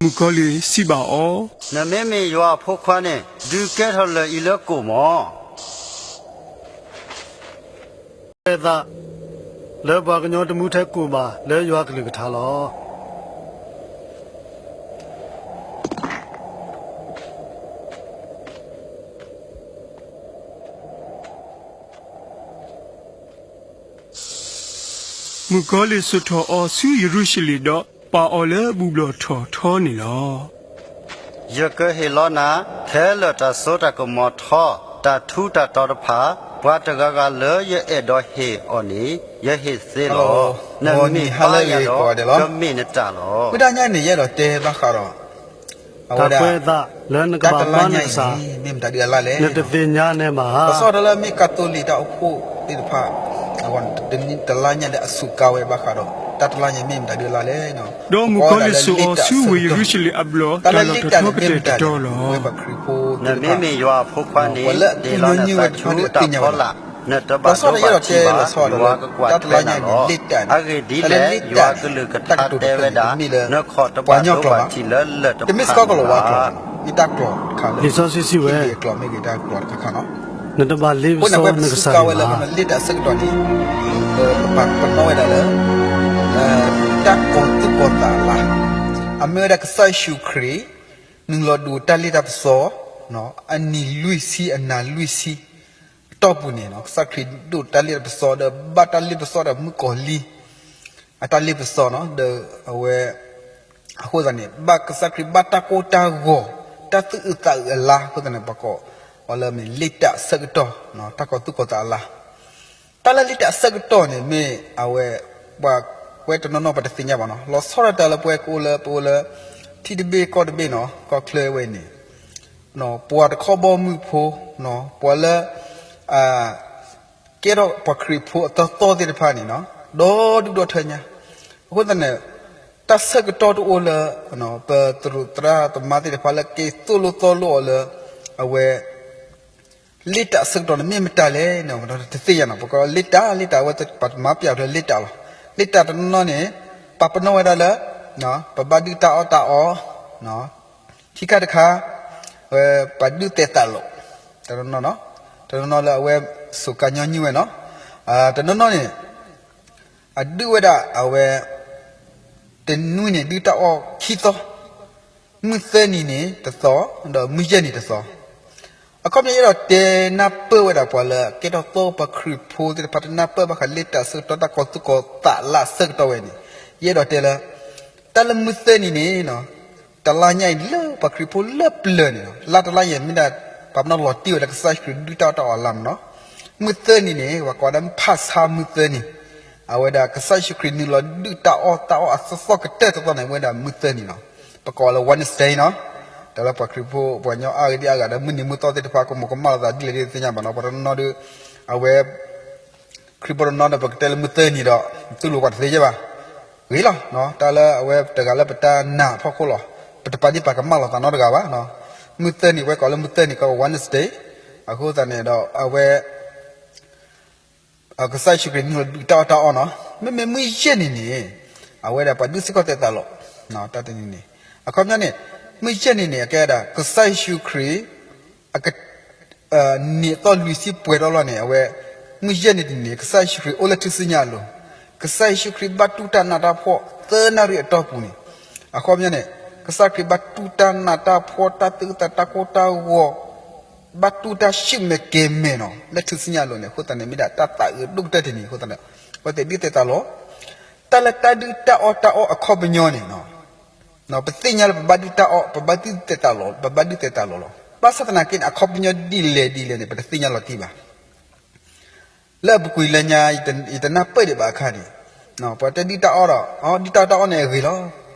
မုၣ်ကီၤလံၢ်စံးဘၣ်အီၤ, နမ့မ့ၢ်ယွၤအဖိခွါန့ၣ် ဒုးကဲထီၣ်လၢၢ်အံၤလၢကိၣ်မး. လၢပှၤကညီတမူထဲကိၣ်ဘၣ်လၢယွၤကလုၢ်ကထါလီၤ. မုၣ်ကီၤလံၢ်စိာ်ထီၣ်အီၤဆူယရူၤၡလ့ၣ်ဒီးပာ်အီၤလၢဘူၣ်ဘျီၣ်ထီၣ်ထီန့ၣ်လီၤ. ယကဟ့ၣ်လီၤနၤ ခဲလၢာ်တၢ်စိတၢ်ကမီၤထီ, တၢ်ထူးတၢ်တီၤတဖၣ်, ပှၤတဂၤဂၤလၢယအဲၣ်ဒိးဟ့ၣ်အီၤန့ၣ် ယဟ့ၣ်သ့လီၤ. နမ့ၢ်ဘါယၤဒီး ကမ့ၢ်နတၢ်လီၤ. ဝံဒၣ်ညါန့ၣ် ယအဲၣ်ဒိးတဲဘၣ်ဃးဒီး အဝဲဒၣ် တၢ်ကွဲးအသးလၢနကဘၣ်ဘါနကစၢ်, မ့ၢ်မတၤဒုအလါလဲၣ်, နတသ့ၣ်ညါန့ၣ်ဘၣ်ဧါ. ပဆီတၢ်လၢမ့ၢ်ကၤသိလ့ၣ်တၢ်အိၣ်ဖှိၣ်သ့ၣ်တဖၣ် တလါညါဒီးအစူးကါဝဲဘၣ်ဃးဒီး တၢ်တလါညါမ့ၢ်မတၤဒုအလါလဲၣ်. ဒီးမုၣ်ကီၤလံၢ်စိာ်အီၤဆူဝ့ၢ်ယရူၤၡလ့ၣ်အဘျီၣ် တၢ်လၢလံာ်တၢ်န့ၣ်မ့ၢ်မတၤဒုအလါလဲၣ်, တၢ်လၢလံာ်တၢ်န့ၣ်မ့ၢ်မတၤဒုအလါလဲၣ်, ဝဲပှၤခရံာ်ဖိသ့ၣ်တဖၣ် ပှၤလၢအတူၢ်ညီနုၢ်ဝဲတဖၣ်ဒုးသ့ၣ်ညါဘၣ်. လီၤဆီဒၣ်ယအဲၣ်ဒိးတဲလီၤဆီဒီး တၢ်တလါညါန့ၣ် လံာ်တၢ်န့ၣ် တၢ်လၢလံာ်တၢ် တၢ်ကတိၤတဖျၢၣ်န့ၣ် တမ့ၢ်လၢ ပှၤကညီကျိာ်ဘၣ်, တမ့ၢ်စ့ၢ်ကီးကီၢ်လၤဝါကျိာ်ဘၣ်, မ့ၢ်တၢ်ကျိာ်တခါလၢ လံာ်စီဆှံစံးဝဲ လံာ်တၢ်ကျိာ်တခါခါနီၤ. နတဘၣ်လ့ပစီနကစၢ်န့ၣ်ဘၣ်. အဃိန့ၣ် အဝဲပစူးကါဝဲလၢ လံာ်တၢ်အဆၢကတီၢ်န့ၣ် ပပာ်ပနီၣ်ဝဲဒၣ်လၢ တၢ်ကီၤသူၣ်ကီၤသးအလါ, အမ့ၢ်ဝဲဒၣ်ကစၢ်ယ့ၣ်ၡူးခရံာ် နုာ်လီၤဒိးတၢ်လ့တၢ်ပစီ အနံၤလွံၢ်ဆံ အနၤလွံၢ်ဆံ အတီၢ်ပူၤန့ၣ် ကစၢ်ခရံာ်ဒိးတၢ်လ့တၢ်ပစီဒီး ဘၣ်တၢ်လ့ပစီဒီးမုၣ်ကီၤလံၢ် အတၢ်လ့ပစီနီၤ, ဒီးအဝဲ အဃိသတးန့ၣ် ဘၣ်ကစၢ်ခရံာ်ဘၣ်တၢ်ကိၢ်တၢ်ဂီၤ တၢ်သူၣ်အုးသးအုးအလါ အဃိသတးန့ၣ် ပကိးအီၤလၢမ့ၢ်လံာ်တၢ်အဆၢကတီၢ် တၢ်ကီၤသူၣ်ကီၤသးအလါ. တၢ်လၢလံာ်တၢ်အဆၢကတီၢ်န့ၣ်မ့ၢ်အဝဲ ပှၤကွဲးတနီၤနီၤပတသ့ၣ်ညါဘၣ်နီၤ, လီၤဆီဒၣ်တၢ်လၢပဝဲကအိၣ်လၢ ပအိၣ်လၢ ထံတဘ့ၣ်ကီၢ်တဘ့ၣ်နီၤ, ကီၢ်ချၢဝဲန့ၣ် ပှၤတခီဘီမုၢ်ဖိ ပှၤလၢ ကဲထီၣ်ပှၤခရံာ်ဖိအသီသီသ့ၣ်တဖၣ်န့ၣ်နီၤ, ဒီဒူၣ်ဒီထၢညါ, အဃိသတးန့ၣ် တၢ်ဆၢကတီၢ်တအိၣ်လၢ ပသရူးသရၣ်သမါသ့ၣ်တဖၣ်လၢက့ၤသိၣ်လိသီလိအီၤလၢ အဝဲ လံာ်တၢ်အဆၢကတီၢ်န့ၣ်မ့ၢ်မတၤလဲၣ်န့ၣ် တသ့ၣ်ညါနီၤ, ပကိးလံာ်တၢ် လံာ်တၢ်အဝဲပမၤပျးဖျါလံာ်တၢ်လီၤ. လံာ်တၢ်တနီၤနီၤန့ၣ် ပာ်ပနီၣ်ဝဲဒၣ်လၢ ပဘၣ်ဒုၣ်တၢ်အီၣ်တၢ်အီ, ခံခါတခါ ဝဲပှၤဒုၣ်သဲးသးလိာ်, တနီၤနီၤနီၤ, တနီၤနီၤလၢအဝဲစူးကါညီနုၢ်ဝဲနီၤ, တနီၤနီၤန့ၣ် အဒုၣ်ဝဲဒၣ်အဝဲ တနွံန့ၣ် ဒုၣ်တၢ်အီၣ်ခံသီ, မုၢ်သၢနံၤန့ၣ်တသီ, ဒီးမုၢ်ယဲၢ်နံၤတသီ. အခီပညီယအဲၣ်ဒိးတဲနၢ်ပၢၢ်ဝဲဒၣ်ပှၤလၢကဲထီၣ်သီပှၤခရံာ်ဖိသ့ၣ်တဖၣ်တနၢ်ပၢၢ်ဘၣ်ဃးလံာ်တၢ်ဆၢကတီၢ်တၢ်ကီၤသူၣ်ကီၤသးလါအဆၢကတီၢ်ဝဲန့ၣ်, ယအဲၣ်ဒိးတဲလၢ တၢ်လၢမုၢ်သၢနံၤန့ၣ် တလါညါအံၤလၢပှၤခရံာ်ဖိလၢပျၢၤန့ၣ် လါတလါညါအံၤမ့ၢ်ဒၣ် ပာ်ပနီၣ်လီၤတံၢ်ဝဲဒၣ်ကစၢ်ယ့ၣ်ၡူးခရံာ်ဒုၣ်တၢ်အီၣ်တၢ်အီအလါမ့ၢ်နီၤ. မုၢ်သၢနံၤန့ၣ် ပှၤကိးဝဲဒၣ်ဖးဆါမုၢ်သၢနံၤ, အဝဲဒၣ်ကစၢ်ယ့ၣ်ၡူးခရံာ်နုာ်လီၤဒုၣ်တၢ်အီၣ်တၢ်အီအသီသီကတၢၢ်သီသီန့ၣ် အဝဲဒၣ်မုၢ်သၢနံၤနီၤ, ပကိးလၢ Wednesday နီၤ. တၢ်လၢပှၤခရံာ်ဖိပှၤကညီအါဂၤဒ်အါဂၤဒီး မုၢ်နံၤမုၢ်သီသ့ၣ်တဖၣ် ကမိၢ်ကမၣ်လိာ်သးဒ်လဲၣ်ဒ်သ့ၣ်ညါဘၣ်နီၤ, ပှၤတနီၤနီၤဒီး အဝဲ ခရံာ်ဖိတနီၤဒီး ပကတဲလၢမုၢ်သၢနံၤဒီး တူၢ်လိာ်ပှၤတသ့ယဲၢ်ဘၣ်. ဂ့ၤလီၤ, တၢ်လၢအဝဲတဂၤလၢပတၢ်နာ်အဖီခိၣ်လီၤ. ပတပာ်ဒ့ၣ်ပာ်ကမၣ်လိာ်သးနီတဂၤဘၣ်. မုၢ်သၢနံၤဝဲကိးလၢမုၢ်သၢနံၤ ကိး Wednesday, အဃိသတးန့ၣ်ဒီး အဝဲ ကစၢ်ယ့ၣ်ၡူးခရံာ်နုာ်လီၤဒုၣ်တၢ်အီၣ်တၢ်အီနီၤ. မ့မ့ၢ်မုၢ်ယဲၢ်နံၤန့ၣ် အဝဲဒၣ်ပှၤဒုးစ့ၢ်ကီးသဲးသးလီၤ, တၢ်တနံၤန့ၣ်. အခီပညီန့ၣ် မုၢ်ယဲၢ်နံၤန့ၣ် အကဲဒၣ် ကစၢ်ယ့ၣ်ၡူးခရံာ် အနံၣ်အသီလွံၢ်ဆံပှဲၤထီၣ်လီၤန့ၣ် အဝဲ မုၢ်ယဲၢ်နံၤတနံၤန့ၣ် ကစၢ်ယ့ၣ်ၡူးခရံာ်အိၣ်လၢထူၣ်စုညါအလိၤ, ကစၢ်ယ့ၣ်ၡူးခရံာ်ဘၣ်တူၢ်တၢ်နးတၢ်ဖှီၣ်သၢနၣ်ရံၣ်အတီၢ်ပူၤန့ၣ်. အခီပညီန့ၣ် ကစၢ်ခရံာ်ဘၣ်တူၢ်တၢ်နးတၢ်ဖှီၣ် တၢ်သူၣ်အုးသးအုး တၢ်ကိၢ်တၢ်ဂီၤ ဘၣ်တူၢ်တၢ်ဆူၣ်မဲာ်ကဲၤမဲာ်နီၤ လၢထူၣ်စုညါအလိၤန့ၣ်. အဃိသတးန့ၣ် မ့ၢ်ဒၣ်တၢ်သးအုးဒိၣ်ကတၢၢ်တနံၤအဃိသတးန့ၣ် အဝဲသ့ၣ်ဒုးသဲးသးလီၤ. တၢ်လၢတၢ်ဒုၣ်တၢ်အီၣ်တၢ်အီအခီပညီန့ၣ် ပသ့ၣ်ညါလၢပဘၣ်ဒုၣ်တၢ်အီၣ် ပဘၣ်ဒုးသဲးသးလီၤ ပဘၣ်ဒုးသဲးသးလီၤလီၤ. ဘၣ်ဆၣ်သနာ်က့န့ၣ် အခီပညီဒ်လဲၣ်ဒ်လဲၣ်န့ၣ် ပတသ့ၣ်ညါလီၤတံၢ်ဘၣ်. လၢအပူၤကွံာ်လၢညါ ယတနၢ်ပၢၢ်ဒံးဘၣ်အခါန့ၣ် ပှၤတဲဒုၣ်တၢ်အီၣ်ဒီး ဒုၣ်တၢ်အီၣ်တၢ်အီန့ၣ်အဂ့ၤ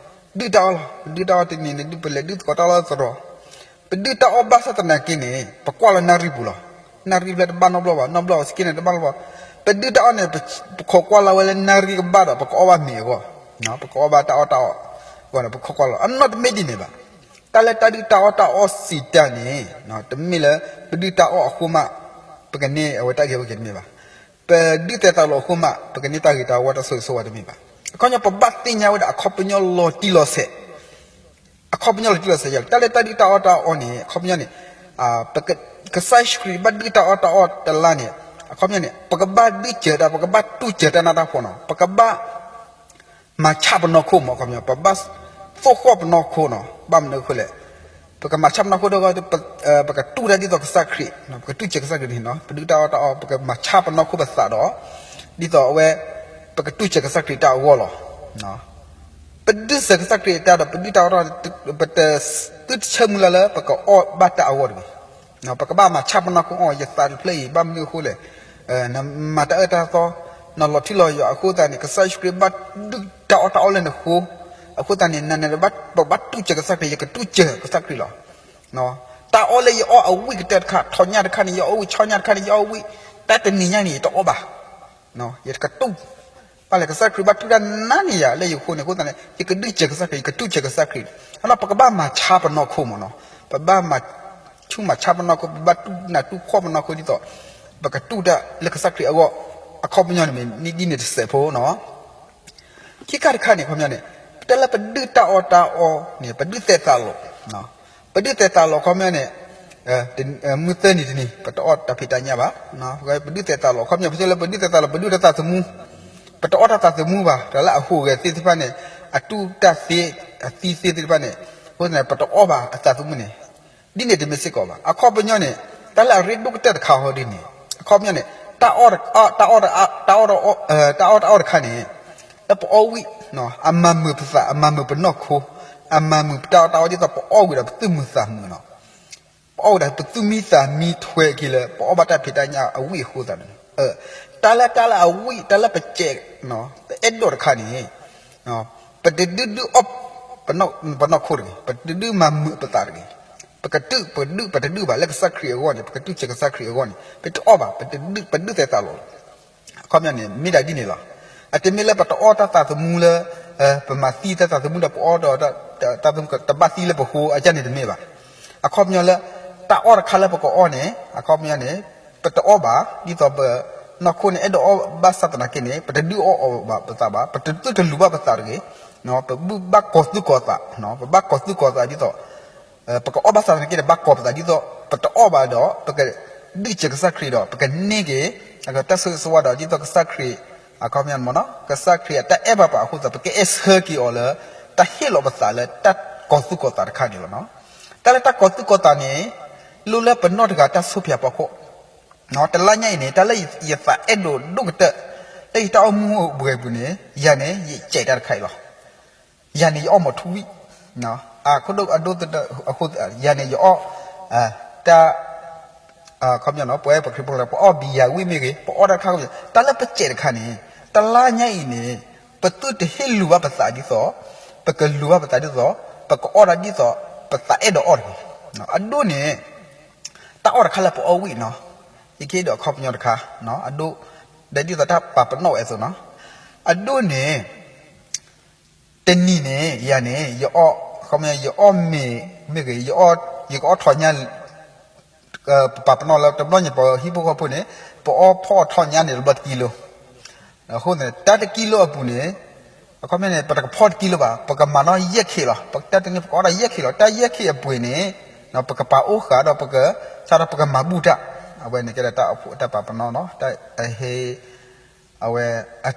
လီၤ. ဒုၣ်တၢ်အီၣ်လီၤ ပဒုၣ်တၢ်အီၣ်တနံၤန့ၣ် ဒုးပလဲၤဒုးသကိးတၢ်လီၢ်သရိာ်. ပဒုၣ်တၢ်အီၣ်ဘၣ်ဆၣ်သနာ်က့န့ၣ် ပကွၢ်လီၤနၣ်ရံၣ်ပူၤလီၤ. နၣ်ရံၣ်ဖျၢၣ်တဘၣ်နီတဘျီဘၣ် နီတဘျီဘၣ်စ့ၢ်ကီးန့ၣ်တဘၣ်နီတဘျီ. ပဒုၣ်တၢ်အီၣ်န့ၣ် ပခိးကွၢ်လီၤဝဲလၢနၣ်ရံၣ်ကဘၣ်ဒီး ပကအီၣ်ဘၣ်မ့ၤအဂီၢ်, ပကအီၣ်ဘၣ်တၢ်အီၣ်တၢ်အီအဂီၢ်န့ၣ် ပခိးကွၢ်လီၤ အနီၢ်တမ့ၢ်ဒ်န့ၣ်ဘၣ်. တၢ်လၢတၢ်ဒုၣ်တၢ်အီၣ်တၢ်အီစံးတၢ်န့ၣ် တမ့ၢ်လၢ ပဒုၣ်တၢ်အီၣ်အဃိမး ပကန့ၢ်အဝဲတၢ်ဂ့ၤဝဲက့ၤတမ့ၢ်ဘၣ်. ပဒုးသဲးသးလီၤအဃိမး ပကန့ၢ်တၢ်ဂ့ၤတၢ်ဝါတၢ်ဆိၣ်ဂ့ၤဆိၣ်ဝါတမ့ၢ်ဘၣ်. အခီပညီ ပဘၣ်သ့ၣ်ညါဝဲဒၣ်အခီပညီလီၤတံၢ်လီၤဆဲး အခီပညီလီၤတံၢ်လီၤဆဲးယဲၢ်လီၤ. တၢ်လၢတၢ်ဒုၣ်တၢ်အီၣ်တၢ်အီန့ၣ် အခီပညီန့ၣ် ကစၢ်ယ့ၣ်ၡူးခရံာ်ဘၣ်ဒုၣ်တၢ်အီၣ်တၢ်အီတလါန့ၣ် အခီပညီန့ၣ် ပကဘၣ်ဒုးစၢၤတၢ် ပကဘၣ်တူၢ်စၢၤတၢ်နးတၢ်ဖှီၣ်နီၤ ပကဘၣ် မၤဆါပနီၢ်ခိမး အခီပညီ ပဘၣ်သိၣ်ဃီၣ်ပနီၢ်ခိနီၤ ဘၣ်မနုၤအဃိလဲၣ် ပကမၤဆါပနီၢ်ခိဒီး ပကတူၢ်တၢ်ဒ်သိးကစၢ်ခရံာ် ပကတူၢ်စၢၤကစၢ်ခရံာ်န့ၣ်နီၤ ပဒုၣ်တၢ်အီၣ်တၢ်အီ ပကမၤဆါပနီၢ်ခိပသးဒီး ဒ်သိးအဝဲ ပကတူၢ်စၢၤကစၢ်ခရံာ်တၢ်အဂီၢ်လီၤ. ပဒုးစၢၤကစၢ်ခရံာ်တၢ်ဒီး ပဒုၣ်တၢ်အီၣ်တၢ် ပတသုတဆၢမုၢ်လၢ်လၢပကအီၣ်ဘၣ်တၢ်အဂီၢ်တဂ့ၤ ပကဘၣ်မၤဆါပနီၢ်ခိအီၤ ယသးတဖျၢၣ်အံၤ ဘၣ်မနုၤအဃိလဲၣ် နမၤတၢ်အၢတၢ်သီ နလီၤထံလီၤယွၤအဃိသတးန့ၣ် ကစၢ်ယ့ၣ်ၡူးခရံာ်ဘၣ်ဒုၣ်တၢ်အီၣ်တၢ်အီလၢနဃိ အဃိသတးန့ၣ် နန ပဘၣ်တူၢ်စၢၤကစၢ်ခရံာ် ယကတူၢ်စၢၤကစၢ်ခရံာ်လီၤ. တၢ်အီၣ်လၢယအီၣ်အဝံၣ်ကတၢၢ်တခါ ထီၣ်ညၣ်တခါန့ၣ် ယအီၣ်ဝံၣ် ဆီညၣ်တခါန့ၣ် ယအီၣ်ဝံၣ် တၢ်တနံၤညါန့ၣ် ယတအီၣ်ဘၣ် ယကတူၢ် ဘၣ်လဲၣ် ကစၢ်ခရံာ်ဘၣ်တူၢ်တၢ်နါန့ၣ်ယၤလၢယဃိန့ၣ် အဃိသတးန့ၣ် ယကဒုးစၢၤကစၢ်ခရံာ် ယကတူၢ်စၢၤကစၢ်ခရံာ် အလီၤ ပကဘၣ်မၤဆါပနီၢ်ခိမးနီၤ ပဘၣ်မၤဆူၣ်မၤဆါပနီၢ်ခိ ပဘၣ်တူၢ်နးတူၢ်ဖှီၣ်ပနီၢ်ခိဒ်သိး ပကတူၢ်တၢ်လၢကစၢ်ခရံာ်အဂီၢ် အခီပညီန့ၣ်မ့ၢ် ဒ်န့ၣ်တစဲးဖိနီၤ ခံခါတခါန့ၣ် အခီပညီန့ၣ် တၢ်လၢပဒုၣ်တၢ်အီၣ်တၢ်အီန့ၣ် ပဒုၣ်သဲးသးလီၤ ပဒုၣ်သဲးသးလီၤ အခီပညီန့ၣ် မုၢ်သၢနံၤတနံၤ ပတအီၣ်တၢ်ဖံးတၢ်ညၣ်ဘၣ် ပဒုၣ်သဲးသးလီၤ အခီပညီ ပဆိလၢပဒုၣ်သဲးသးလီၤ ပဒုၣ်တၢ်သးသမူ ပတအီၣ်တၢ်သးသမူဘၣ် တၢ်လၢအဟူးဂဲၤသ့ၣ်တဖၣ်န့ၣ် အတူၢ်တၢ်သ့ အသံသ့ၣ်တဖၣ်န့ၣ် အဃိသတးန့ၣ် ပတအီၣ်ဘၣ်အသးသမူန့ၣ် ဒ်န့ၣ်တမ့ၢ်စ့ၢ်ကီးဘၣ် အခီပညီန့ၣ် တၢ်လၢအရ့ဒိၣ်ကတၢၢ်တခါဟီဒ်န့ၣ် အခီပညီန့ၣ် တၢ်အီၣ် တၢ်အီၣ် တၢ်အီၣ်တၢ်အီၣ်တခါန့ၣ် လၢပအီၣ်ဝံၣ် အမၤမုာ်ပသး အမၤမုာ်ပနီၢ်ခိ အမၤမုာ်ပတၢ်အီၣ်တၢ်အီဒ်သိးပအီၣ်ဝံၤဒီးပသူၣ်မုာ်သးမုာ်နီၤ ပအီၣ်ဝံၤဒီးပသူၣ်မံသးမံထွဲက့ၤလၢ ပအီၣ်ဘၣ်တၢ်ဖံးတၢ်ညၣ်အဝံၣ်အဃိသတးန့ၣ် တၢ်လၢတၢ်လၢအဝံၣ် တၢ်လၢပစဲး ပအဲၣ်ဒိးတခါန့ၣ် ပတဒုဒုအီၣ် ပနီၢ်ခိတဂ့ၤ ပတဒုမၤမုာ်ပသးတဂ့ၤ ပကတု ပဒု ပတဒုဘၣ်လၢကစၢ်ခရံာ်အဂီၢ်န့ၣ် ပကတူၢ်စၢၤကစၢ်ခရံာ်အဂီၢ်န့ၣ် ပတအီၣ်ဘၣ် ပဒုၣ် ပဒုၣ်သဲးသးလီၤ အခီပညီန့ၣ် မ့ၢ်ဒၣ်ဒ်န့ၣ်လီၤ. အတမ့ၢ်လၢပတအီၣ်တၢ်သးသမူလၢ ပမၤသံတၢ်သးသမူဒီးပအီၣ်ဒီး တၢ်သးသမူတဘၣ်သံလၢပဃိအကၢ်န့ၣ်တမ့ၢ်ဘၣ်. အခီပညီလၢ တၢ်အီၣ်တခါလၢပကအီၣ်န့ၣ် အခီပညီန့ၣ် ပတအီၣ်ဘၣ် ဒ်သိးပ နီၢ်ခိန့ၣ် အဲၣ်ဒိးအီၣ်ဘၣ်ဆၣ်သနာ်က့န့ၣ် ပတဒုးအီၣ်အီၤဘၣ်ပသးဘၣ် ပတသုတလူၤဘၣ်ပသးတဂ့ၤ ပဘၣ်ကီၤသူၣ်ကီၤသး ပဘၣ်ကီၤသူၣ်ကီၤသးဒ်သိး ပကအီၣ်ဘၣ်ဆၣ်သနာ်က့န့ၣ် ဘၣ်ကီၤပသးဒ်သိး ပတအီၣ်ဘၣ်ဒီး ပကဒုးစၢၤကစၢ်ခရံာ်ဒီး ပကန့ၢ်က့ၤ တၢ်ဆိၣ်ဂ့ၤဆိၣ်ဝါဒီး ဒ်သိးကစၢ်ခရံာ် အခီပညီမ့ၢ်နီၤ ကစၢ်ခရံာ်အတၢ်အဲၣ်ဘၣ်ပှၤအဃိသတး ပကအဲၣ်ဆၢက့ၤအီၤလၢ တၢ်ဟ့ၣ်လီၤပသးလၢတၢ်ကီၤသူၣ်ကီၤသးတခါန့ၣ်လီၤ. တၢ်လၢတၢ်ကီၤသူၣ်ကီၤသးန့ၣ် လိၣ်လၢပနီၢ်တဂၤတၢ်ဆိၣ်ဖျဲးအဖီခိၣ် တလါညါအံၤန့ၣ် တၢ်လၢယသးအဲၣ်ဒိးဒိၣ်ကတၢၢ် လၢယတၢ်အိၣ်မူအပူၤအပူၤန့ၣ် ယၤန့ၣ် ယစဲးတၢ်တခါအံၤလီၤ. ယၤန့ၣ် ယအီၣ်မီၤထူဝံၣ် အခိၣ်ဒိၣ်အဒိၣ်သဒၢအဃိ ယၤန့ၣ် ယအီၣ် တၢ် ခီပညီနီၤ ပဝဲပခရံာ်ဖိလၢ ပအီၣ်ဘံယၤဝံၣ်မ့ၢ်ဂ့ၤ ပအီၣ်တၢ်တခါ တၢ်လၢပစဲးတခါန့ၣ် တလါညါအံၤန့ၣ် ပသုတဟ့ၣ်လူၤဘၣ်ပသးဒ်သိး ပကလူၤဘၣ်ပသးဒ်သိး ပကအီၣ်တၢ်ဒ်သိး ပသးအဲၣ်ဒိးအီၣ်တဂ့ၤ. အဒိန့ၣ် တၢ်အီၣ်တခါလၢပအီၣ်ဝံၣ်နီၤ ယကဟ့ၣ်ဒီးအခီပညီတခါ အဒိ ဒီးဒ်သိးတၢ်ပာ်ပနီၣ်ဝဲအသိးနီၤ အဒိန့ၣ် တနံၤန့ၣ် ယၤန့ၣ် ယအီၣ် ခီပညီ ယအီၣ်မ့ၤ မ့ၢ်ဂ့ၤ ယကအီၣ်ထီၣ်ညၣ် ပပာ်ပနီၣ်လၢတဘျီညါ ပဟံၣ်ဖိဃီဖိန့ၣ် ပအီၣ်ဖီၣ်အီၣ်ထီၣ်ညၣ်န့ၣ် တဘျီတကံလိ အဃိန့ၣ် တၢ်တကံလိအပူၤန့ၣ် အခီပညီန့ၣ် ပတကဖီၣ်တကံလိဘၣ် ပကမၤနီၣ်ယဲၢ်ခ့လီၤ ပတၢ်တနံၤပကအီၣ်တၢ်ယဲၢ်ခ့လီၤ တၢ်ယဲၢ်ခ့အပှ့ၤန့ၣ် ပကပာ်အိၣ်ဃာ်ဒီးပက စးထီၣ်ပကမၤဘူၣ်တၢ် အဝဲန့ၣ်ကဲဒၣ်တၢ်ပာ်ပနီၣ်နီၤ တၢ်ဟ့ၣ် အဝဲ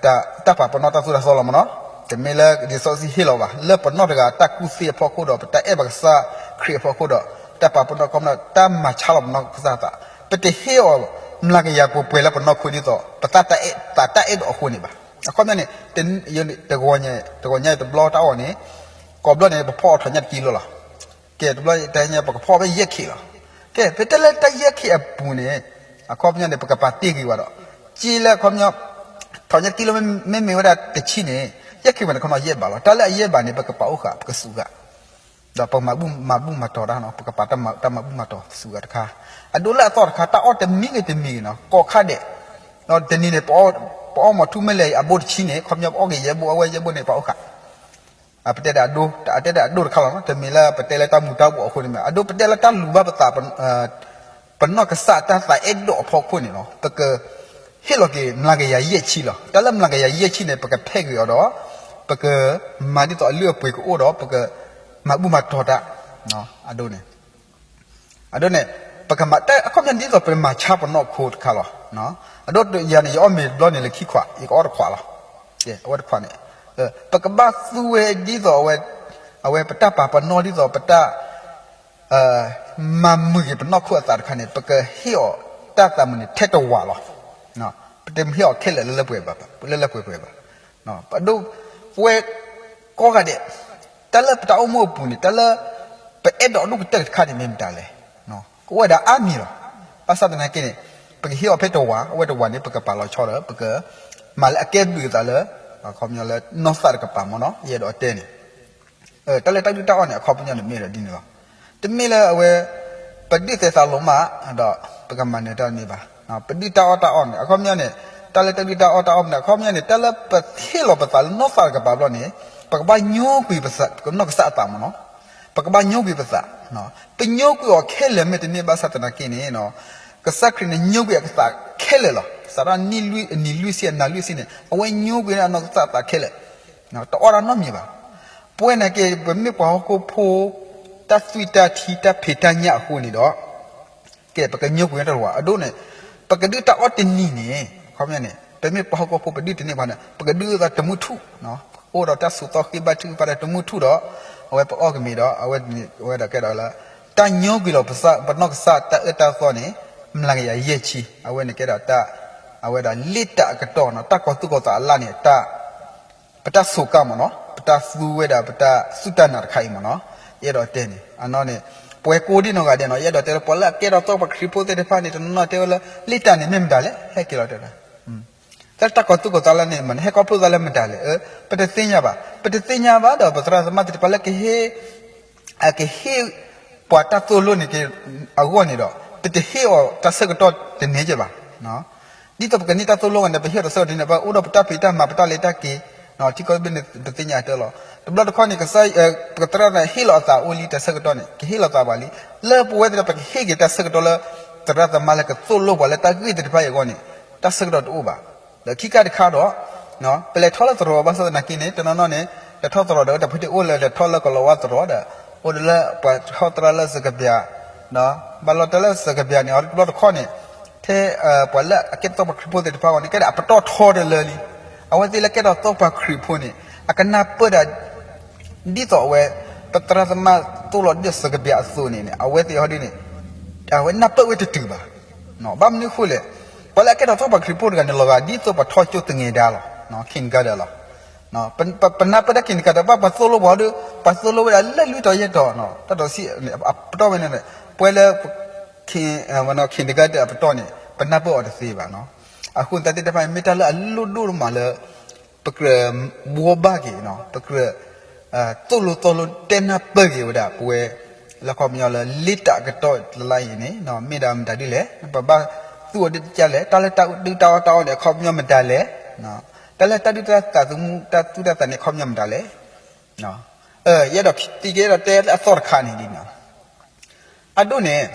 တၢ်ပာ်ပနီၣ်တၢ်သိၣ်တၢ်သီလီၤမ့ၢ်နီၤ တမ့ၢ်လၢလံာ်စီဆှံဟ့ၣ်လီၤဘၣ် လၢပနီၢ်တဂၤတၢ်ကူၣ်သ့အဖီခိၣ်ဒီး ပတၢ်အဲၣ်ဘၣ်ကစၢ်ခရံာ်အဖီခိၣ်ဒီး တၢ်ပာ်ပနီၣ်ခီပနီၣ် တၢ်မၤဆါလီၤပနီၢ်ကစၢ်သး ပတဟ့ၣ်အီၤ မျးကယၤပှဲၤပှဲၤလၢပနီၢ်ခိဒ်သိး ပသးတၢ်အဲၣ် သးတၢ်အဲၣ်ဒိးအဃိန့ၣ်ဘၣ်. အခီပညီန့ၣ် တဂီၤညါ တဂီၤညါတဘျီတၢ်အီၣ်န့ၣ် ကိးဘျီန့ၣ် ပဖီၣ်အီၣ်ထီၣ်ညၣ်တကံလိလီၤ ကဲ တဘျီတဟဲညါ ပကဖီၣ်ဖဲယဲၢ်ခ့လီၤ. ကဲ ဖဲတၢ်လၢတၢ်ယဲၢ်ခ့အပူၤန့ၣ် အခီပညီန့ၣ် ပကပာ်တ့ၢ်ဂ့ၤဝဲဒီး က့လၢအခီပညီ ထီၣ်ညၣ်တကံလိ မ့မ့ၢ်ဝဲဒၣ်တဆံန့ၣ် ယဲၢ်ခ့ဝဲန့ၣ် ခီပညီယဲၢ်ဘးလီၤ. တၢ်လၢအယဲၢ်ဘးန့ၣ် ပကပာ်အိၣ်ဃာ် ပကစူးဃာ် ဒီးပမၤဘူၣ်မၤဘူၣ်မၤတီၤတၢ်နီၤ ပကပာ်တၢ်မၤဘူၣ်မၤတီၤစူးဃာ်တခါ အဒိလၢအသီတခါ တၢ်အီၣ်တမံၤဂ့ၤတမံၤဂ့ၤနီၤ ကိးခါဒဲး တနံၤန့ၣ် ပအီၣ်မီၤထူမဲလဲၣ်အံၤ အဘိတဆံန့ၣ် ခီပညီပအီၣ်က့ၤယဲၢ်ဘိ အဝဲယဲၢ်ဘိန့ၣ် ပာ်အိၣ်ဃာ် ပတဲဒၣ်အဒိ အတဲဒၣ်အဒိတခါလီၤနီၤ တမ့ၢ်လၢပတဲလၢတၢ်မူၤတၢ်ဘှီးအဃိန့ၣ်မ့ၢ် အဒိပတဲလၢတၢ်လူၤဘၣ်ပသး ပနီၢ်ကစၢ်တၢ်သးအဲၣ်ဒိးအဖီခိၣ်န့ၣ်လီၤ. ပကဟ့ၣ်လီၤက့ၤမျးကယၤယဲၢ်ဆံလီၤ. တၢ်လၢမျးကယၤယဲၢ်ဆံန့ၣ် ပကဖဲးကွံာ်အီၤဒီး ပကမၤဒ်သိးအလုၢ်အပှ့ၤကအိၣ်ဒီး ပက မၤဘူၣ်မၤတီၤတၢ်, အဒိန့ၣ်, အဒိန့ၣ်, ပကမၤတၢ်အခီပညီဒ်သိးပမၤဆါပနီၢ်ခိတခါလီၤ. အဒိယၤန့ၣ် ယအီၣ်မ့ၤတဘျီန့ၣ်လၢခံခွး ယကအီၣ်တခွးလီၤ. အဝဲတခွးန့ၣ်, ပကဘၣ်သူဝဲဒ်သိး အဝဲပတၢ်ပာ်ပနီၣ်ဒ်သိးပတၢ် မၤမုာ်က့ၤပနီၢ်ခိအသးတခါန့ၣ် ပကဟ့ၣ်အီၤတၢ်သးမုာ်န့ၣ်ထဲတဝးလီၤ. ပတဟ့ၣ်အီၤခဲလၢာ်လၢလၢပှဲၤပှဲၤဘၣ်, လၢလၢပှဲၤပှဲၤဘၣ်. ပဒိၣ်ပဝဲကိးဂၤဒဲး, တၢ်လၢပတၢ်အိၣ်မူအပူၤန့ၣ် တၢ်လၢပအဲၣ်ဒိးဒိၣ်ကတၢၢ်တခါန့ၣ်မ့ၢ်မတၤလဲၣ်. ကအိၣ်ဝဲဒၣ်အါမံၤလီၤ. ဘၣ်ဆၣ်သနာ်က့န့ၣ် ပကဟ့ၣ်အီၤဖဲတဝး, အဝဲတဝးန့ၣ် ပကပာ်လီၤဆီဒီး ပကမၤလၢအကဲဘျုးအသးလၢ အခီပညီလၢနီၢ်သးတကပၤမ့ၢ်နီၤ, ယအဲၣ်ဒိးတဲန့ၣ် တၢ်လၢတၢ်ဒုၣ်တၢ်အီၣ်န့ၣ် အခီပညီန့ၣ်မ့ၢ်ဒီးဒ်န့ၣ်လီၤ. တမ့ၢ်လၢအဝဲ ပဒုၣ်သဲးသးလိၤမး ဒီးပကမၤနၢၤတၢ်တမ့ၢ်ဘၣ်. ပဒုၣ်တၢ်အီၣ်တၢ်အီန့ၣ် အခီပညီန့ၣ်, တၢ်လၢတၢ်ဒုၣ်တၢ်အီၣ်တၢ်အီန့ၣ် အခီပညီန့ၣ် တၢ်လၢပဟ့ၣ်လီၤပသးလၢနီၢ်သးတကပၤဘျီန့ၣ် ပကဘၣ်ညိကွံာ်ပနီၢ်ကစၢ်အသးမ့ၢ်နီၤ. ပကဘၣ်ညိကွံာ်ပသး, ပညိကွံာ်အီၤခဲလၢာ်မ့ၢ်တန့ၢ်ဘၣ်ဆၣ်သနာ်က့န့ၣ် ကစၢ်ခရံာ်န့ၣ်ညိကွံာ်အကသးခဲလၢာ်လီၤ. စးထီၣ်နံၣ်လွံၢ်အနံၤလွံၢ်ဆံအနၤလွံၢ်ဆံန့ၣ် အဝဲညိကွံာ်န့ၣ်အနီၢ်ကစၢ်အသးခဲလၢာ်, တအီၣ်တၢ်နီတမံၤဘၣ်. ပဝဲန့ၣ်က့ ပမ့ၢ်ပှၤဟီၣ်ခိၣ်ဖိ တၢ်သွံၣ်တၢ်ထံတၢ်ဖံးတၢ်ညၣ်အဃိန့ၣ်ဒီး ကဲ ပကညိကွံာ်တၢ်တဝး အဒိန့ၣ် ပကဒုၣ်တၢ်အီၣ်တနံၤန့ၣ် အခီပညီန့ၣ် ပမ့ၢ်ပှၤဟီၣ်ခိၣ်ဖိပဒုၣ်တန့ၢ်ဘၣ်န့ၣ် ပကဒုၣ်အသးတမုၢ်ထူၣ်, အိၣ်ဒီးတၢ်ဆိးသီဃ့ဘါထုကဖၣ်ဒီးတမုၢ်ထူၣ်ဒီး အဝဲပအီၣ်ကမ့ၢ်ဒီး အဝဲဝဲဒၣ်ကဲဒီးလၢ တၢ်ညိကွံာ်လီၤပနီၢ်ကစၢ်တၢ်အၢတၢ်သီန့ၣ် မျးကယၤယဲၢ်ဆံ အဝဲန့ၣ်ကဲဒီးတၢ် အဝဲဒၣ်လ့တၢ်အကတီၢ်နီၤ တၢ်ကီၤသူၣ်ကီၤသးအလၣ်န့ၣ် တၢ် ပတၢ်ဆိးကါမ့ၢ်နီၤ ပတၢ်သူဝဲဒၣ်ပတၢ်စူၢ်တၢ်နာ်တခါအံၤမ့ၢ်နီၤ ယအဲၣ်ဒိးတဲန့ၣ် အနီၢ်န့ၣ် ပှၤကိးဒံနီၢ်ဂၤဒဲးနီၤ ယအဲၣ်ဒိးတဲလၢ ပှၤလၢအကဲထီၣ်သီပှၤခရံာ်ဖိသ့ၣ်တဖၣ်န့ၣ် တနီၤနီၤတဲဝဲလၢ လ့တၢ်န့ၣ်မ့ၢ်မတၤလဲၣ် ဟဲက့ၤလီၤတဲဝဲဒၣ် တၢ်တၢ်ကီၤသူၣ်ကီၤသးလၢန့ၣ်မ့ၢ်န့ၣ် ဟဲခီဖျိသးလၢမတၤလဲၣ် ပတသ့ၣ်ညါဘၣ် ပတသ့ၣ်ညါဘၣ်ဒီး ပသရၣ်သမါသ့ၣ်တဖၣ်လၢကဟ့ၣ် အကဟ့ၣ်ပှၤတၢ်သိၣ်လိန့ၣ်က့ၤအဂီၢ်န့ၣ်ဒီး ပတဟ့ၣ်အီၤတၢ်ဆၢကတီၢ်တန့ၢ်က့ၤဘၣ်. ဒ်သိးပကန့ၢ်တၢ်သိၣ်လိဂၤန့ၣ် ပဟ့ၣ်အီၤတၢ်ဆၢကတီၢ်တန့ၢ် ပအိၣ်ဒီးပတၢ်ဖံးတၢ်မၤ ပတၢ်လဲၤတၢ်က့ၤ ထံကီၢ်တဘ့ၣ်န့ၣ် ပသ့ၣ်ညါတၢ်လီၤ. တဘျီတခီၣ်န့ၣ် ကစၢ် ပသရၣ်န့ၣ် ဟ့ၣ်လီၤအသးအိၣ်လံတၢ်ဆၢကတီၢ်န့ၣ် ကဟ့ၣ်လီၤသးဘၣ်လံ. လၢပဝဲသ့ၣ်ဒီး ပကဟ့ၣ်က့ၤတၢ်ဆၢကတီၢ်လၢ သရၣ်သမါလၢကသိၣ်လိပှၤလၢတၢ်ဂ့ၢ်သ့ၣ်တဖၣ်အံၤအဂီၢ်န့ၣ် တၢ်ဆၢကတီၢ်တအိၣ်ဘၣ်. ဒီးခံခါတခါဒီး ပလဲၤထီၣ်လၢသရိာ်ဘၣ်ဆၣ်သနာ်က့န့ၣ် တနီၤနီၤန့ၣ် လဲၤထီၣ်သရိာ်ဒီး တၢ်ဖုတအိၣ်လၢလဲၤထီၣ်လၢကလီၤဝါသရိာ်ဒီး အိၣ်ဒီးလၢပှၤထီၣ်သရၣ်လၢစကပၤ ဘၣ်လီၤတဲလၢစကပၤန့ၣ် အီၤတဘျီတခီၣ်န့ၣ် ထဲ ပှၤလၢအကဲထီၣ်သီပှၤခရံာ်ဖိသ့ၣ်တဖၣ်အဂီၢ်န့ၣ် ကဲဒၣ်အပတီၢ်ထီတလၢလံ. အဝဲသ့ၣ်လၢကဲထီၣ်သီပှၤခရံာ်ဖိန့ၣ် အကနၢ်ပၢၢ်ဒၣ် ဒ်သိးအဝဲ ပသရၣ်သမါသိၣ်လိဒ်သိးစကပၤအသိးန့ၣ်န့ၣ် အဝဲသ့ၣ်ဟီဒ်န့ၣ် အဝဲနၢ်ပၢၢ်ဝဲတတုၤဘၣ်. ဘၣ်မနုၤအဃိလဲၣ်, ပှၤလၢအကဲထီၣ်သီပှၤခရံာ်ဖိတဂၤန့ၣ် လီၤဂာ်ဒ်သိးပှၤထီၣ်ကၠိသငဲၤဒါလီၤ, kindergarten လီၤ. ပနၢ်ပၢၢ်တၢ် kindergarten ဘၣ်ပှၤသိၣ်လိပှၤဒီး ပှၤသိၣ်လိဝဲဒၣ်လၢလွံၢ်တီၤယဲၢ်တီၤ တၢ်တစံၣ် အပတီၢ်ဝဲန့ၣ် ပှၤလၢ kindergarten အပတီၢ်န့ၣ် ပနၢ်ပၢၢ်အီၤတသ့ဘၣ်. အဃိသတးသ့ၣ်တဖၣ်န့ၣ် မ့ၢ်တၢ်လၢအလိၣ်ဒိၣ်မးလၢ ပကြၢးဘှီဘၣ်က့ၤ ပကြၢး သိၣ်လိသီလိတဲနၢ်ပၢၢ်က့ၤဝဲဒၣ် ပဝဲ လၢခီပညီလၢ လ့တၢ်အကတီၢ်လၢ်လၢ်အံၤန့ၣ် မ့ၢ်ဒၣ်မတၤဒ်လဲၣ်, ပဘၣ်သူအီၤဒ်တကလဲၣ်, တၢ်လၢတၢ်ဒုၣ်တၢ်အီၣ်တၢ်အီန့ၣ် အခီပညီမတၤလဲၣ်, တၢ်လၢတၢ်ဒုၣ်တၢ်သးသမူ တၢ်သူၣ်တၢ်သးန့ၣ် အခီပညီမတၤလဲၣ်. ယအဲၣ်ဒိးသံက့ၤဒီးတဲလၢအသီတခါန့ၣ်ဒ်န့ၣ် အဒိန့ၣ်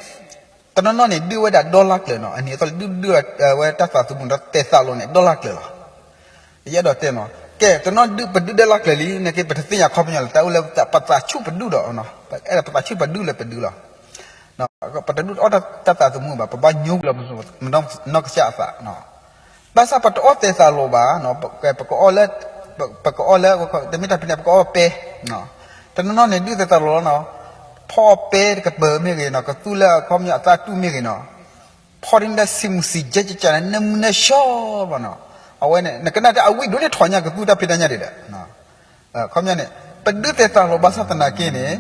တနီၤနီၤန့ၣ် ဒုးဝဲဒၣ်ဒီလၢ်ကျၢၤနီၤ, အနံၤအသီလၢဒုးဒုးဝဲတၢ်သးသမူဒီးသဲးသးလိၤန့ၣ် ဒီလၢ်ကျၢၤလီၤ. ယအဲၣ်ဒိးတဲနီၤ, ကဲ တနီၤဒုး ပဒုးဒီလၢ်ကျၢၤလံ နာ်က့ ပတသ့ၣ်ညါခီပညီလၢ တၢ်အိၣ်လၢပသးဆူၣ်ပဒုးဒီး အဲၣ်ဒိးပသးဆူၣ်ပဒုးလၢပဒုးလီၤ. ပတဒုးအီၣ်တၢ်သးသမူဘၣ်, ပဘၣ်ညိကွံာ်လီၤပနီၢ်ကစၢ်အသး ဘၣ်ဆၣ်ပတအီၣ်သဲးသးလိၤဘၣ်, ပကအီၣ်လၢ, ပကအီၣ်လၢ, တမ့ၢ်တၢ်ဖံးန့ၣ် ပကအီၣ်ပဲ, တနီၤနီၤန့ၣ် ဒုးသဲးသးလိၤလီၤနီၤ, ဖီအီၣ်ပဲတကပၤမ့ၢ်ဂ့ၤနီၤ, ကသူလၢအခီပညီအသးတူၢ်မ့ၢ်ဂ့ၤနီၤ, ဖီဒ်န့ၣ်ဒၣ်ဆံးမူးဆံးကဲကဲကဲန့ၣ် နၢမူနၢဆှီဘၣ်နီၤ, အဝဲန့ၣ် နကနၣ်တၢ်အဝံၣ်ဒိၣ်န့ၢ်ထီၣ်ညါကသူတၢ်ဖံးတၢ်ညၣ်ဒံးဒီး ခီပညီန့ၣ် ပဒုးသဲးသးလိၤဘၣ်ဆၣ်သနာ်က့န့ၣ်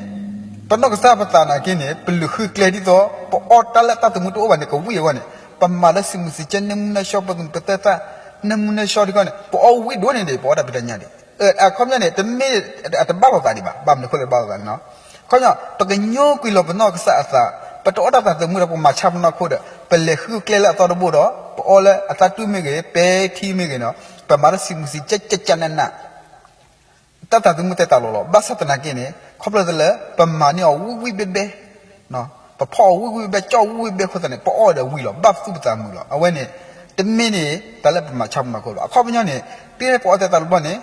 ပနီၢ်ကစၢ်ပသးနာ်က့န့ၣ် ပလုၢ်ဃုကျဲဒ်သိး ပအီၣ်တၢ်လၢတၢ်သမူတအိၣ်ဘၣ်န့ၣ် ကဝံၣ်အဂီၢ်န့ၣ် ပမၤလၢဆံးမူးဆံးကဲ နၢမူနၢဆှီ ပသူၣ်ပသး နၢမူနၢဆှီတခီန့ၣ် ပအီၣ်ဝံၣ်ဒိၣ်န့ၢ်ဒံး ပအီၣ်တၢ်ဖံးတၢ်ညၣ်ဒံး. အခီပညီန့ၣ် တမ့ၢ်အတဘၣ်လိာ်သးဒံးဘၣ်, ဘၣ်မနုၤအဃိလဲၣ်ဘၣ်လိာ်သးန့ၣ်နီၤ, ခီပညီ ပကညိကွံာ်လီၤပနီၢ်ကစၢ်အသး, ပတအီၣ်တၢ်သးသမူဒီး ပမၤဆါပနီၢ်ခိဒီး ပလဲၤဃုကျဲလၢအသီတဘိဒီး ပအီၣ်လၢအသးတူၢ်မ့ၢ်ဂ့ၤ ပဲထံမ့ၢ်ဂ့ၤနီၤ, ပမၤလၢဆံးမူးဆံးကဲကဲကဲနးနး တၢ်သးသမူသဲးသးလိၤလီၤ. ဘၣ်ဆၣ်သနာ်က့န့ၣ် ခီဖျိလၢ ပမၤန့ၢ်အီၤဝံၣ်ဝံၣ်ဘဲဘဲ, ပဖီအီၤဝံၣ်ဝံၣ်ဘဲဘဲ ကၠီၣ်ဝံၣ်ဝံၣ်ဘဲဘဲအဃိသတးန့ၣ် ပအီၣ်ဝဲဒီးဝံၣ်လီၤ, ဘၣ်ပသူၣ်ပသးမုာ်လီၤ. အဝဲန့ၣ် တမ့ၢ်န့ၣ် တၢ်လၢပမၤဆါပနီၢ်ခိလီၤ. အခီပညီန့ၣ် တုၤပအီၣ်သဲးသးလိၤဘၣ်န့ၣ်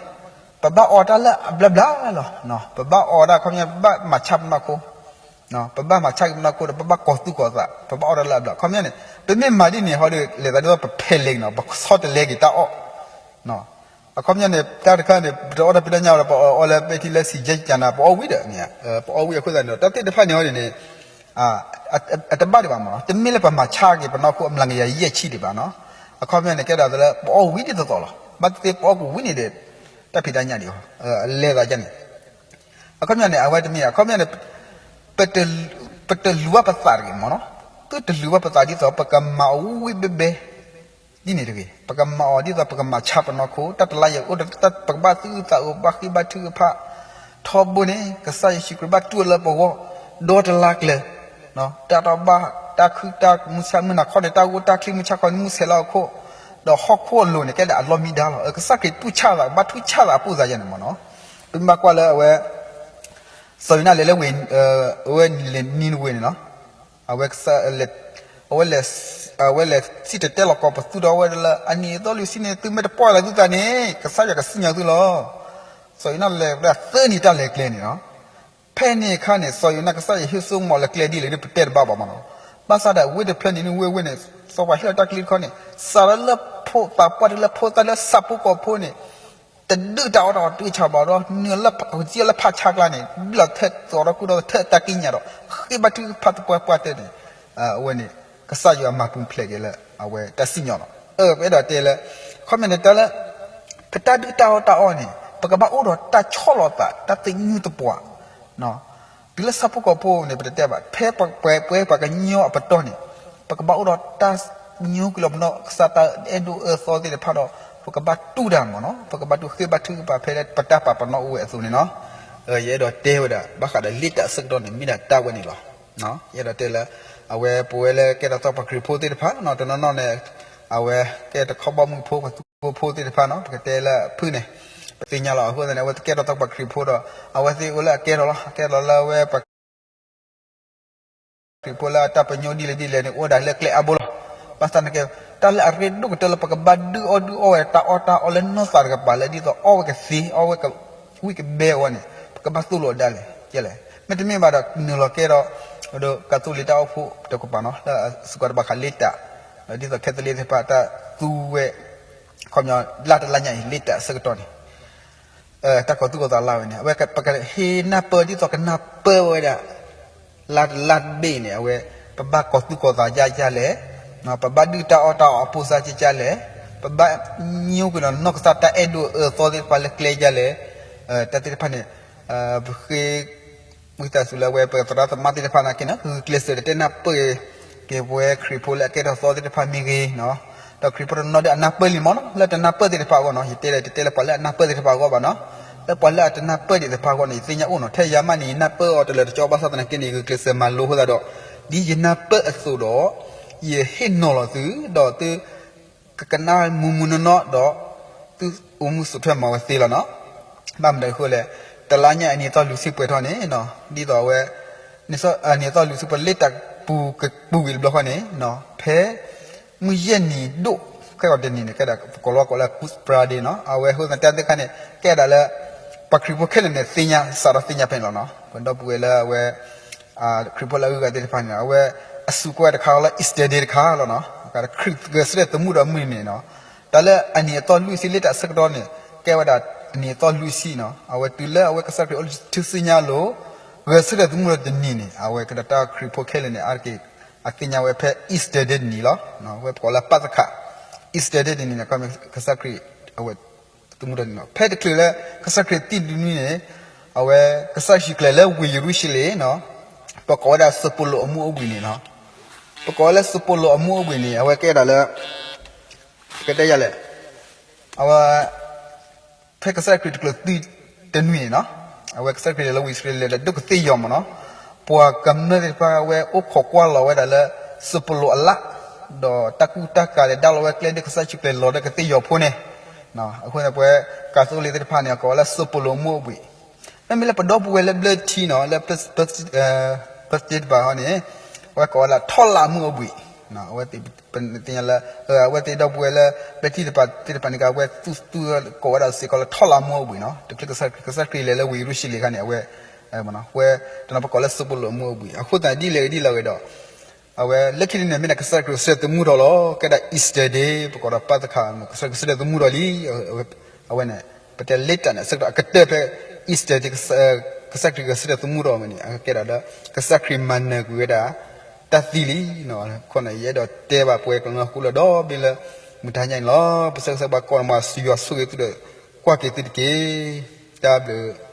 ပဘၣ်အီတၢ်လၢအဘျါဘျါလီၤ. ပဘၣ်အီတၢ် အခီပညီ ပဘၣ်မၤဆါပနီၢ်ခိ, ပဘၣ်မၤဆါက့ၤပနီၢ်ခိဒီး ပဘၣ်ကီၤသူၣ်ကီၤသး ပဘၣ်အီတၢ်လၢအဘျါ. အခီပညီန့ၣ် ပမ့ၢ်မၤဒ်န့ၣ်ဟီဒီး လဲၤသးဒ်သိးပဖဲးလဲၤက့ၤနီၤ, ပဆီတလဲက့ၤတၢ်အီၣ် အခီပညီန့ၣ် တၢ်တခါန့ၣ် ပတအီၣ်တၢ်ဖံးတၢ်ညၣ်ဒီး ပအီၣ်လၢပဲာ်ထံလၢစံၣ်ကဲကၠနၤ ပအီၣ်ဝံၤဒီးန့ၣ်, ပအီၣ်ဝံၤအဃိသတးန့ၣ်ဒီး တၢ်သ့ၣ်တဖၣ်န့ၣ်ဟီဒ်န့ၣ် အတဘၣ်ဒံးဘၣ်မ့ၢ်နီၤ, တမ့ၢ်လၢပမၤဆါက့ၤပနီၢ်ခိအမျးကယၤယဲၢ်ဆံဒံးဘၣ်နီၤ. အခီပညီန့ၣ် ကဲဒၣ်လၢပအီၣ်ဝံၤဒ်သိးသိးလီၤ. ဘၣ်သ့ၣ်သ့ၣ်ပအီၣ်ကဝံၤန့ၣ်ဒီး တၢ်ဖံးတၢ်ညၣ်ဒံးဘၣ်, လဲၤသးဒ်န့ၣ်. အခီပညီန့ၣ် အဝဲတမ့ၢ် အခီပညီန့ၣ် ပတလူၤဘၣ်ပသးတဂ့ၤမ့ၢ်နီၤ, သုတလူၤဘၣ်ပသးဒ်သိး ပကမၤအီၤဝံၤဝံၤဘဲဘဲ ဒ်န့ၣ်တဂ့ၤ. ပကမၤအီၤဒ်သိး ပကမၤဆါပနီၢ်ခိ တၢ်တလါယဲၢ်အိၣ်ဒီး ပကဘၣ်သူၣ်အုးသးအုး ဘၣ်ဃ့ဘါထုကဖၣ်ထီဘိန့ၣ် ကစၢ်ယ့ၣ်ၡူးခရံာ်ဘၣ်တူၢ်အီၤလၢပဂီၢ် ဒီတလါကျဲ, တၢ်တဘၣ် တၢ်ခုၣ်တၢ်မုၢ်ဆါမုၢ်နၤခီန့ၣ် တၢ်ဂိၢ်တၢ်ချံမုၢ်ဆါခီန့ၣ် မုၢ်ဆဲးလၢအခိၣ်, ဒီးဟီၣ်ခိၣ်အလိၤန့ၣ် ကဲဒၣ်အလီၢ်မံဒါလီၤ. ကစၢ်ခရံာ်တူၢ်ဆၣ်သး ကဘၣ်ထူၣ်ဆၣ်သးအပိၢ်စါယဲန့ၣ်မ့ၢ်နီၤ. ပမ့ၢ်ဘၣ်ကွၢ်လၢအဝဲ စီၤယိၤနၣ်လဲၤလၢဝ့ၢ် အဝဲန့ၣ်လၢနံၤနဝ့ၤန့ၣ်နီၤ, အဝဲ အဝဲလဲၤ အဝဲလဲၤစံၣ်တဲၤတဲလီၤကိးပသူဒီးအဝဲဒၣ်လၢ အနံၤအသီၣ်လွံၢ်ဆံန့ၣ် သုမ့ၢ်တပီၢ်လၢသုသးန့ၣ် ကစၢ်ယွၤကစံၣ်ညီၣ်သုလီၤ. စီၤယိၤနၣ်လဲၤသၢနံၤတၢ်လဲၤကျဲန့ၣ်နီၤ. ဖဲန့ၣ်အခါန့ၣ် စီၤယိၤနၣ်ကစၢ်ယွၤဟ့ၣ်စိကမီၤလၢကျဲဒ်လဲၣ်န့ၣ် ပတဲတဘၣ်ဘၣ်မ့ၢ်နီၤ. ဘၣ်ဆၣ်ဒီးဝ့ၢ်တဖျၢၣ်န့ၣ် နံၤနဝ့ၢ်န့ၣ် စီၤပၤဟ့ၣ်လီၤတၢ်ချံတခီန့ၣ် စးထီၣ်လၢဖိသၣ်ပှၢ်တုၤလၢဖိသၣ်လၢဆၣ်ဖိကီၢ်ဖိန့ၣ် တဒုၣ်တၢ်အီၣ်တၢ်အီတုဆးဘၣ်ဒီး နုာ်လၢကစံၣ်လၢဖးဆါကျါန့ၣ် ဘျီၣ်ထဲသိးထီၣ်ကူၣ်ထီၣ်ထဲအတၢ်ကံးညာ်ဒီး ဃ့ဘါထုကဖၣ်သပှၢ်ပှၢ်တၢၢ်န့ၣ်, အဝဲန့ၣ် ကစၢ်ယွၤမၤပူၤဖျဲးက့ၤလၢအဝဲတၢ်စံၣ်ညီၣ်လီၤ. အၢ ပအဲၣ်ဒိးတဲလၢ ခီပညီန့ၣ် တၢ်လၢ ပတၢ်ဒုၣ်တၢ်အီၣ်တၢ်အီန့ၣ် ပကဘၣ်အိၣ်ဒီးတၢ်ဆီၣ်လီၤသး တၢ်သးညူတပှၤ တုၤလၢဆၣ်ဖိကီၢ်ဖိန့ၣ် ပတတဲဘၣ် ဖဲပှၤပှဲၤပှၤကညီအပတီၢ်န့ၣ် ပကဘၣ်အိၣ်ဒီးတၢ်ညိကွံာ်လီၤပနီၢ်ကစၢ်တၢ်အဲၣ်ဒိးအၢသီသ့ၣ်တဖၣ်ဒီး ပကဘၣ်တူၢ်တၢ်မ့ၢ်နီၤ ပကဘၣ်တူၢ်ဃ့ဘါထုကဖၣ်ဖဲလၢပတၢ်ပာ်ပနီၣ်အိၣ်ဝဲအသိးန့ၣ်နီၤ. ယအဲၣ်ဒိးတဲဝဲဒၣ် ဘၣ်ဃးဒီးလ့တၢ်အဆၢကတီၢ်န့ၣ် မ့ၢ်ဒၣ်တၢ်ဝဲန့ၣ်လီၤ. ယအဲၣ်ဒိးတဲလၢ အဝဲပဝဲလၢကဲထီၣ်သီပှၤခရံာ်ဖိသ့ၣ်တဖၣ် တနီၤနီၤန့ၣ် အဝဲကဲတခီဘီမုၢ်ဖိ ပှၤသူဖိသ့ၣ်တဖၣ်နီၤ ပကတဲလၢဖုၣ်န့ၣ် ပသ့ၣ်ညါလီၤ အဃိသတးန့ၣ် အဝဲကဲထီၣ်သီပှၤခရံာ်ဖိဒီး အဝဲသ့ၣ်အိၣ်လၢအကဲထီၣ်လီၤ အကဲထီၣ်လၢအဝဲပှၤ ခရံာ်ဖိလၢအတၢ်ပညိၣ်ဒ်လဲၣ်ဒ်လဲၣ်န့ၣ် အိၣ်ဝဲဒၣ်လၢကျဲအါဘိလီၤ. ဘၣ်ဆၣ်န့ၣ်က့ တၢ်လၢအရ့ဒိၣ်ကတၢၢ်လၢပကဘၣ်ဒုးအီၣ်ဒုးအီဝဲတၢ်အီၣ်တၢ်အီလၢနီၢ်သးတကပၤလၢဒ်သိး အီၣ်ဝဲကသ့ အီၣ်ဝဲကဝံၣ်ကဘဲအဂီၢ်န့ၣ် ပကဘၣ်သိၣ်လိအီၤဒၣ်လဲာ် ကဲလဲၣ်. မ့တမ့ၢ်ဘၣ်ဒီး နုာ်လီၤကဲဒီး ကီၤသူလ့ၤတၢ်အိၣ်ဖှိၣ်တကပၤနီၤ လၢအစူးကီးတဘၣ်ဃးလ့တၢ် ဒ်သိးခဲသလ့သ့ၣ်တဖၣ်တၢ်သူဝဲ ခီပညီ လၢတလါညါအံၤ လ့တၢ်အဆၢကတီၢ်န့ၣ် တၢ်ကီၤသူၣ်ကီၤသးလၢဝဲန့ၣ် အဝဲပကဟ့ၣ်နၢ်ပၢၢ်ဒ်သိးကနၢ်ပၢၢ်ဝဲဒၣ် လါတလါတဘ့ၣ်န့ၣ် အဝဲ ပဘၣ်ကီၤသူၣ်ကီၤသးဒ်လဲၣ်, ပဘၣ်ဒုၣ်တၢ်အီၣ်တၢ်အီအပိၢ်စါဒ်လဲၣ်, ပဘၣ်ညိကွံာ်ဒီးနီၢ်ကစၢ်တၢ်အဲၣ်ဒိးအၢသီသ့ၣ်တဖၣ်လၢကျဲဒ်လဲၣ်, တၢ်သ့ၣ်တဖၣ်န့ၣ် ပဃ့ ဝံသးစူၤလၢအဝဲပသရၣ်သမါသ့ၣ်တဖၣ်န့ၣ်က့န့ၣ် ဂုာ်ကျဲးစၢးဒီးတဲနၢ်ပၢၢ် က့ၤပဝဲခရံာ်ဖိလၢအကဲထီၣ်သီသ့ၣ်တဖၣ်မ့ၢ်ဂ့ၤနီၤ, ဒီးခရံာ်ဖိတနီၤဒီးအနၢ်ပၢၢ်လံမ့ၢ်နီၤ, လၢတနၢ်ပၢၢ်သ့ၣ်တဖၣ်အဂီၢ်နီၤ, ယတဲလၢ တတဲလၢပှၤလၢအနၢ်ပၢၢ်သ့ၣ်တဖၣ်အဂီၢ်ဘၣ်နီၤ, လၢပှၤလၢအတနၢ်ပၢၢ်သ့ၣ်တဖၣ်အဂီၢ်န့ၣ် ယသ့ၣ်ညါအိၣ်နီၤ, ထဲယၤမးန့ၣ် ယနၢ်ပၢၢ်အီၤတလၢာ်တကီဘၣ်ဆၣ်သနာ်က့န့ၣ် ယဂုာ်ကျဲးစၢးမၤလိအဃိသတးဒီး ဒ်ယနၢ်ပၢၢ်အသိးဒီး ယဟ့ၣ်နီၤလီၤသု ဒီးသု ကကနၣ်မုာ်မုာ်နီၢ်နီၢ်ဒီး သုအိၣ်မူစိာ်ထွဲမၤဝဲသ့လီၤနီၤ. ဘၣ်မနုၤအဃိလဲၣ်, တလါညါအနံၤအသီၣ်လွံၢ်ဆံပှဲၤထီၣ်န့ၣ်နီၤ, ဒ်သိးအဝဲ အနံၤအသီၣ်လွံၢ်ဆံပှဲၤလ့တၢ်ပူၤကပူၤကွံာ်တဘျီဃီန့ၣ်နီၤ, ဖဲ မုၢ်ယဲၢ်နံၤဒိၣ် ခဲကိာ်တနံၤန့ၣ် ကဲဒၣ်ပကိးလီၤကိးလၢ Good Friday နီၤ, အဝဲအဃိသတးတၢ်သ့ၣ်တဖၣ်န့ၣ် ကဲဒၣ်လၢ ပှၤခရံာ်ဖိခဲလၢာ်န့ၣ် သ့ၣ်ညါ စးထီၣ်သ့ၣ်ညါဖဲန့ၣ်လီၤနီၤ, ပဒီပုၢ်ဝဲၢ်လၢအဝဲ ခရံာ်ဖိလၢအဂုၤအဂၤသ့ၣ်တဖၣ်န့ၣ် အဝဲအစူးကွၢ်တခါလၢ Easter Day တခါလီၤနီၤ, ခရံာ်ဂဲၤဆၢထၢၣ်သမူဒီးမုၢ်နံၤန့ၣ်နီၤ, တၢ်လၢအနံၤအသီၣ်လွံၢ်ဆံလ့တၢ်အဆၢကတီၢ်န့ၣ် ကဲဝဲဒၣ်အနံၤအသီၣ်လွံၢ်ဆံနီၤ, အဝဲတုၤလၢအဝဲကစၢ်ခရံာ်အိၣ်လၢထူၣ်စုညါအလိၤ ဂဲၤဆၢထၢၣ်သမူဒီးတနံၤန့ၣ် အဝဲကဒီးတၢ်ခရံာ်ဖိခဲလၢာ်န့ၣ် အါတက့ၢ် အသ့ၣ်ညါဝဲဖဲ Easter Day တနံၤလီၤ, ဝဲပကိးလၢပၢ်သခး Easter Day တနံၤန့ၣ် ကစၢ်ခရံာ် အဝဲ သမူဒီးန့ၣ်လီၤ, ဖဲတချုးလၢ ကစၢ်ခရံာ်သံတနွံန့ၣ် အဝဲ ကစၢ်ယ့ၣ်ၡူးခရံာ်လဲၤလၢဝ့ၢ်ယရူၤၡလ့ၣ်နီၤ, ပကိးဝဲဒၣ်စပိၤလိာ်အမူးအဝ့ၢ်န့ၣ်နီၤ, ပကိးဝဲလၢစပိၤလိာ်အမူးအဝ့ၢ်န့ၣ် အဝဲကဲဒၣ်လၢ ပကတဲယၤလဲၣ်, အဝဲ ဖဲကစၢ်ခရံာ်တချုးသံတနွံန့ၣ်နီၤ, အဝဲကစၢ်ခရံာ်လဲၤလၢဝ့ၢ်ယရူၤၡလ့ၣ်လဲၤဒိးကသ့ၣ်ယီၤမ့ၢ်နီၤ, ပှၤကမျၢၢ်သ့ၣ်တဖၣ်ဝဲအိၣ်ခိးကွၢ်လီၤဝဲဒၣ်လၢ စပိၤလိာ်အလၣ်, ဒီးတၢ်ကူတၢ်ကၤလဲၤဒါလီၤဝဲကျဲဒ်ကစၢ်ခရံာ်လဲၤလီၤဒီးကသ့ၣ်ယီၤဖိန့ၣ်, အဃိန့ၣ် ပဝဲကီၤသူလ့ၤသ့ၣ်တဖၣ်န့ၣ် အကိးဝဲလၢစပိၤလိာ်အမူးအဝ့ၢ်, မ့မ့ၢ်လၢပဒီပုၢ်ဝဲၢ်လၢဘျၢထံနီၤ လၢ ပသ့တဖၣ်ဟီန့ၣ် အဝဲကိးဝဲလၢထီၣ်လၣ်အမူးအဝ့ၢ် အဝဲသ့ၣ် ပသ့ၣ်ညါလၢ အဝဲသ့ၣ်ဒီပုၢ်ဝဲၢ်လၢ ပဲာ်ထံသ့ၣ်တဖၣ်န့ၣ် ကဝဲသူသူကိးဝဲဒၣ်စ့ၢ်ကီးလၢထီလၣ်မူအဘှံးနီၤ, တချုးကစၢ်ခရံာ်လဲၤလၢဝ့ၢ်ယရူၤၡလ့ၣ်အခါန့ၣ် အဝဲ ဝဲ တနီၤပကိးလၢစပိလိၣ်မူအဘှံး, အဃိသတးဒ်လဲၣ်ဂ့ၤဒ်လဲၣ်ဂ့ၤဒီး အဝဲလၢခံန့ၣ် မ့ၢ်ဒၣ်ကစၢ်ခရံာ်ကစၢ်ယွၤသမူထီၣ်လီၤ, ကဲဒၣ် Easter Day ပကိးဒီးပၢ်သခါ ကစၢ်ခရံာ်ကစၢ်ယွၤသမူထီၣ်လံ, အဝဲန့ၣ် ပတဲလ့တၢ်န့ၣ် ဆၢကတီၢ်အကတၢၢ်ဖဲ Easter Day ကစၢ်ခရံာ်ကစၢ်ယွၤသမူထီၣ်န့ၣ် အကဲဒၣ်လၢ ကစၢ်ခရံာ်မၤနၢၤကွံာ်ဝဲဒၣ် တၢ်သံလံ, အဃိန့ၣ် ယအဲၣ်ဒိးတဲဘၣ်ပဝဲကညီဖိလၢဒီဘ့ၣ်လၢ မုၢ်တဟါညါန့ၣ်လီၤ, ပဆၢဂ့ၤဆၢဝါဘၣ်ကိးမး ယွၤဆိၣ်ဂ့ၤသုဒီး ကွၢ်က့ၤသုတက့ၢ်, တၢ်ဘျုး